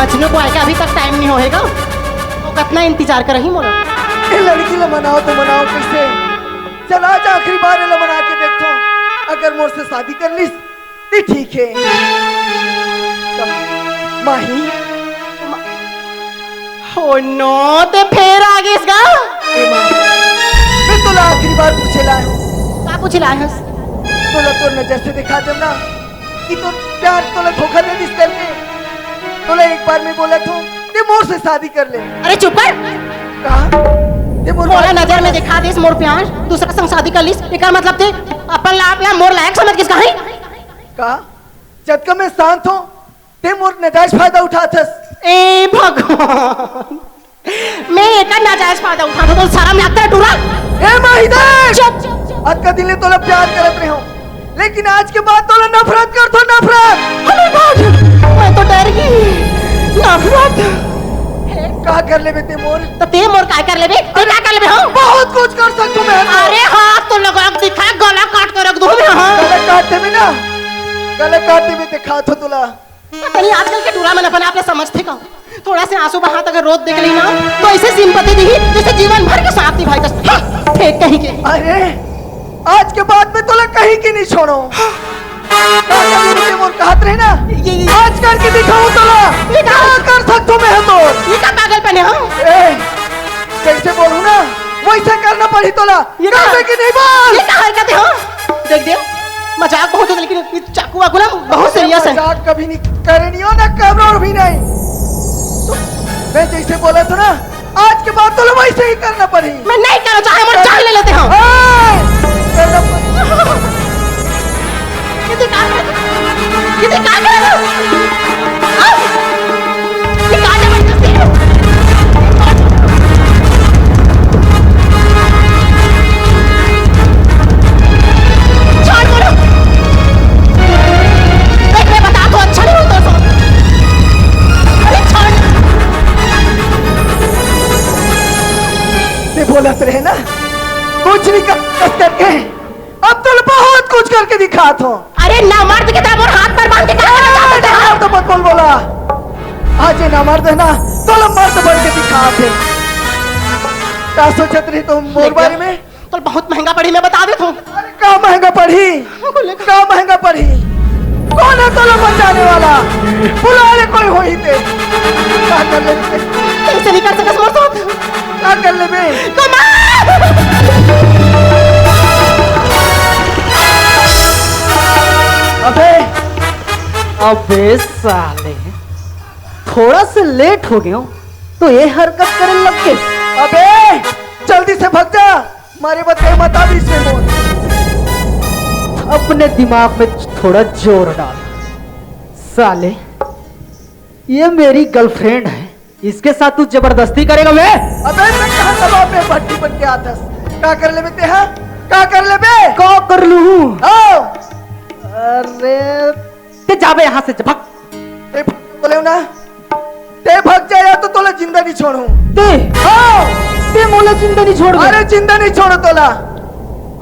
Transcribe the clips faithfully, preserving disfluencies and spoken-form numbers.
मजनू बॉय का अभी तक टाइम नहीं होएगा, वो कितना इंतजार कर रही मोला। ये लड़की ला मनाओ तो मनाओ कैसे? चल आज आखिरी बार ला मना के देखो, अगर मोर से शादी कर लिस तो ठीक है। माही, हो नो, ते फेर आ गइस गा। ए माही, मैं तोला आखिरी बार पूछे लाए हूँ। का पूछे लाए हस? तोला तोर नजर से दिखा देना कि तोर प्यार तोला धोखा दे दिस करके। तोला एक बार मैं बोला थो, ते मोर से शादी कर ले। अरे चुप कर। कहा? ते मोर मोला बात नजर में दिखा दिस मोर प्यार, दूसरा संग शादी कर लिस, एकर मतलब ते अपन ला आप ला मोर लायक समझ गिस कहीं? का? जतका मैं शांत हूँ, ते मोर नजायज फायदा उठाथस। ए भगवान, मैं एकर नजायज फायदा उठाथों, तो शरम लागथे टूरा। ए माही देख, चुप। अतका दिन ले तोला प्यार करत रहे हो, लेकिन आज के बाद तोला नफरत करथों, नफरत। Oh my God, मैं तो डर गई। नफरत? का कर लेबे ते मोर? तो ते मोर का कर लेबे? ते का कर लेबे हो? बहुत कुछ कर सकथों मैं तो। अरे हाँ, तो लगा के दिखा, गला काट के रख दूँ मैं, हाँ। गला काट देबे ना, गला काट देबे, दिखा तो तोला। पता नहीं आजकल के टूरा मन अपन आप ला समझथे का? थोड़ा से आंसू बहात अगर रोत देख लेही ना, तो ऐसे सिंपैथी दिही जैसे जीवन भर के साथ निभाए कस। हाँ, फेंक कहीं के। अरे, आज के बाद में तोला कहीं के नहीं छोड़ो। का कर लेबे ते मोर कहत रहे ना? ये, ये। आज करके दिखाऊं तोला। ये का? का कर सकथों मैं तो? ये का पागलपन है, हाँ? ए, जैसे बोलूं ना, वैसे करना पड़ी तोला। ये का? करबे कि नहीं बोल? ये का हरकत है, हाँ? देख दे, मजाक बहुत होता, लेकिन ये चाकू वाकू ना बहुत सीरियस है। मजाक कभी नहीं करे नहीं हो ना, करोड़ भी नहीं। मैं जैसे बोला था ना, आज के बाद तो वैसे ही करना पड़ी। मैं नहीं करना चाहे, मोर जान ले लेते हो। ए, करना पड़ी। किसी काम में, किसी काम में। आ! निकाल दे बंदूक से। छोड़ बोलो। देख, मैं बता तो अच्छा नहीं होता सो। अरे छोड़। ते बोलत रहे ना, कुछ नहीं कर, कर करके। अब तो बहुत कुछ करके दिखात हो। अरे ना मर्द के तरह मोर हाथ पर बांध के क्या करना चाहते हो? तो मत बोल बोला। आज ये ना मर्द है ना, तो मर्द बन के दिखात है। का सोचत रही तुम मोर बारे में? तो बहुत महंगा पड़ी, मैं बता देता हूँ। अरे का महंगा पड़ी? का महंगा पड़ी? कौन है तोला बचाने वाला? बुला ले कोई होही ते। का कर ले? कैसे नहीं कर सकस मोर साथ? का कर लेबे? कमाल! अबे, अबे साले, थोड़ा से लेट हो गयो तो ये हरकत करे लग गए। अबे, जल्दी से भग जा, मारे बच्चे मत आ बीच में बोल। अपने दिमाग में थोड़ा जोर डाल साले, ये मेरी गर्लफ्रेंड है, इसके साथ तू जबरदस्ती करेगा बे? अबे मैं कहाँ कबाब में भट्टी बन के आथस? का कर लेबे ते, हाँ? का कर लेबे? का कर लूँ? आओ। अरे ते जाबे यहाँ से, भाग। ते बोले ना, ते भाग जा या तो तोला जिंदा नहीं छोड़ू। ते? हाँ। ते मोला जिंदा नहीं छोड़ दे। अरे जिंदा नहीं छोड़ो तोला।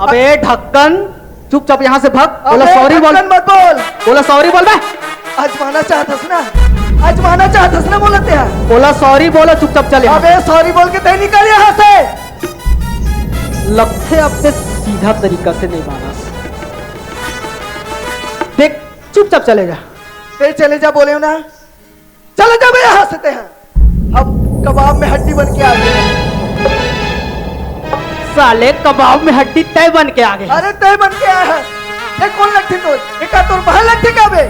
अबे ढक्कन, चुपचाप यहाँ से भाग। बोला अबे, सॉरी बोल। ढक्कन मत बोल। बोला सॉरी बोल बे। आजमाना चाहत हस ना, आजमाना चाहत हस ना, बोलत है। बोला सॉरी बोला, चुपचाप चल यहाँ। अबे सॉरी बोल के तय निकल यहाँ से। लगथे अब ते सीधा तरीका से नहीं माना। देख, चुपचाप चले जा। ते चले जा बोले हो ना। चले जा बे यहाँ से ते हैं। अब कबाब में हड्डी बन के आ गए। साले कबाब में हड्डी तय बन के आ गए। अरे तय बन के आया है। ये कौन लट्ठी तोर? ये का तोर बहन लट्ठी का बे?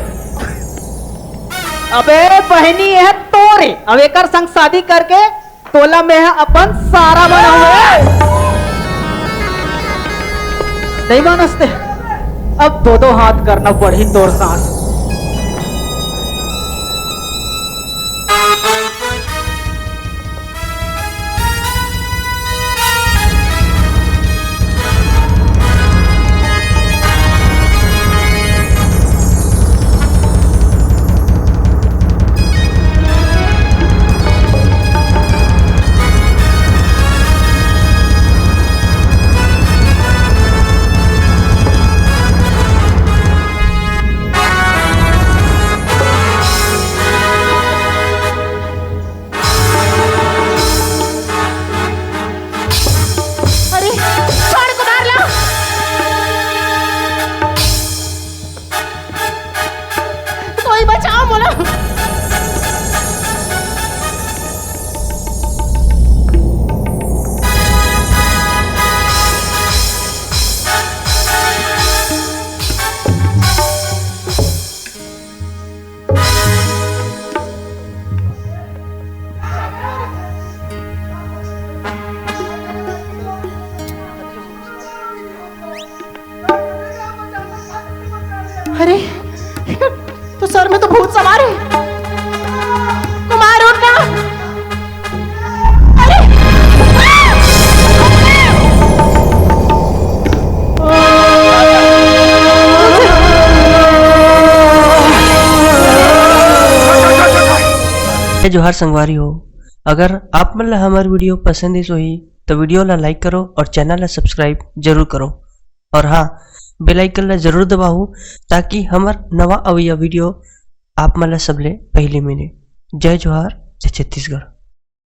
अबे बहनी है तोरे। अब एकर संग शादी करके तोला में अपन सारा बनाऊंगा। नहीं मानस ते? अब दो दो हाथ करना पड़ी तोर साथ। अरे, तो सर में तो भूत सवार है। कुमार, उठ ना। अरे! जय जोहार संगवारी हो, अगर आप मन ला हमर video पसंद आइस होही, तो video ला like करो और channel ला subscribe जरूर करो। और हाँ, bell icon ला जरूर दबाओ, ताकि हमर नवा अवइया video आप मन ला सबले पहले मिले। जय जोहार, जय छत्तीसगढ़।